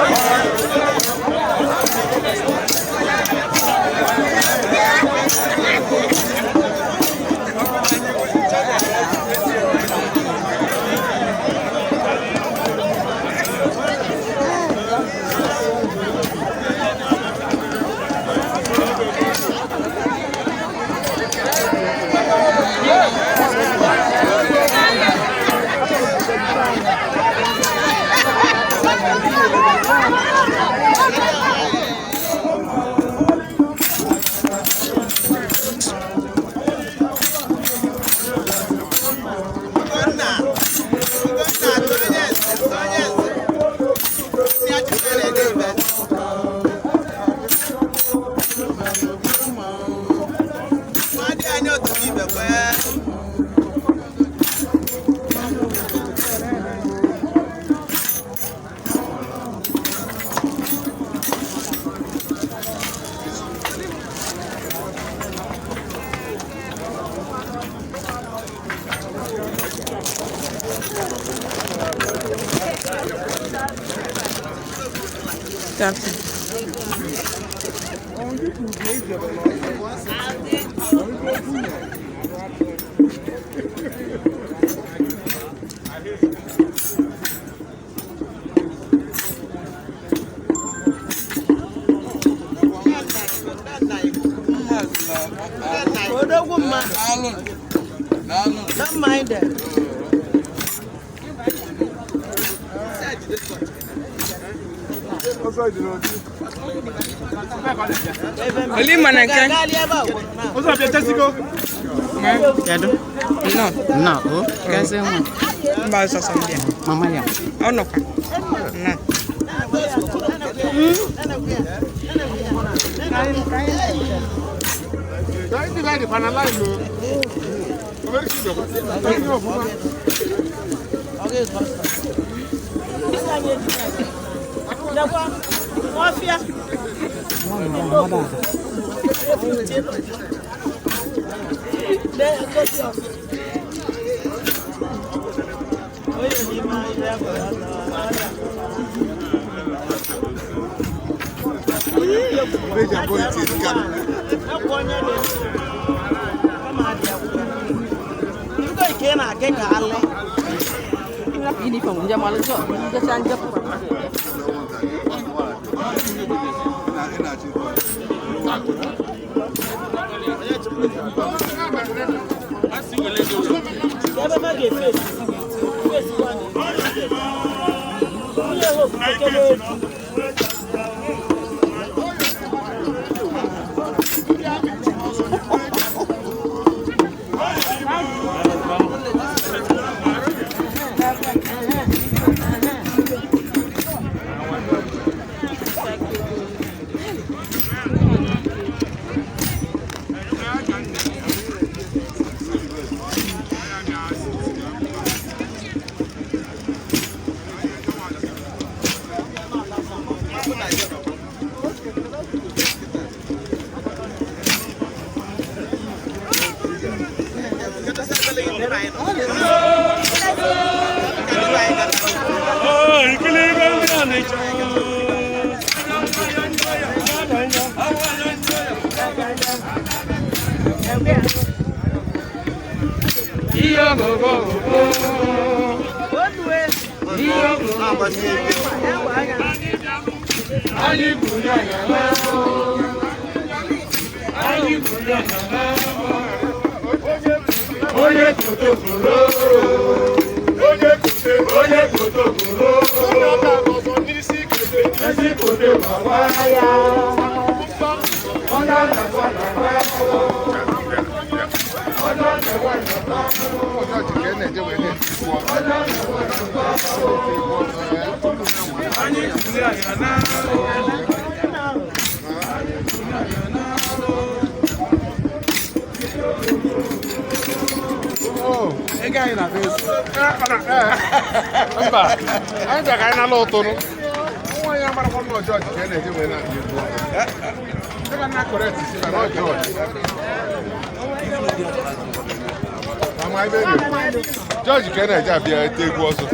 Thank Good afternoon. Odogwu mma. Don't mind them. Oli mana nke? Gali ebe a gwụrụ na. Kedu? Nnọọ. Nnọọ, o. Gazie nwa. Mba ọsọsọ ndị a. Mama ya. Ọ nọkwa. Nnọọ. Lekwa, ọfịa. Lee, ngosi ọfịa. Onye n'ime ahịa bụ akwa onye dị kama adị akwụkwọ. Ibido nke ị na-aga ka alị. Uniform nje malụ jọ. Njecha njepụ. Ebe ha ga-efesi fesi kwa na onye hope ekele egwu. Mba, anyị bịa ka anyị nala ụtụrụ. Nwa ya marakwa na jọọjị ka a na-eje wee na-abịa egwu. Dịka na kọrekt si na ọ jọọjị. Ama ebe na-ekwu. Jọọjị ka a na-eje abịa ete egwu ọzọ.